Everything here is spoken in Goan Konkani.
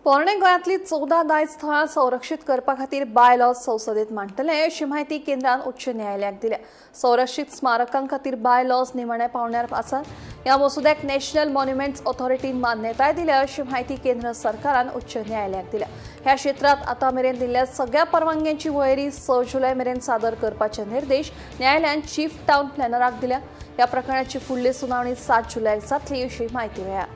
पोरणे गोंयांतली 14 दायज थळां संरक्षीत करपा खातीर बायलॉज संसदेत मांडटले अशी म्हायती केंद्रान उच्च न्यायालयाक दिल्या. संरक्षीत स्मारकां खातीर बायलॉज निमाण्या पावंड्यार आसात. ह्या मसुद्याक नॅशनल मॉन्युमेंट्स ऑथॉरिटीन मान्यताय दिल्या अशी म्हायती केंद्र सरकारान उच्च न्यायालयाक दिल्या. ह्या क्षेत्रांत आतां मेरेन दिल्ल्या सगळ्या परवानग्यांची वळेरी 6 जुलय मेरेन सादर करपाचे निर्देश न्यायालयान चीफ टावन प्लॅनराक दिल्या. ह्या प्रकरणाची फुडली सुनावणी 7 जुलयाक जातली अशी म्हायती मेळ्ळ्या.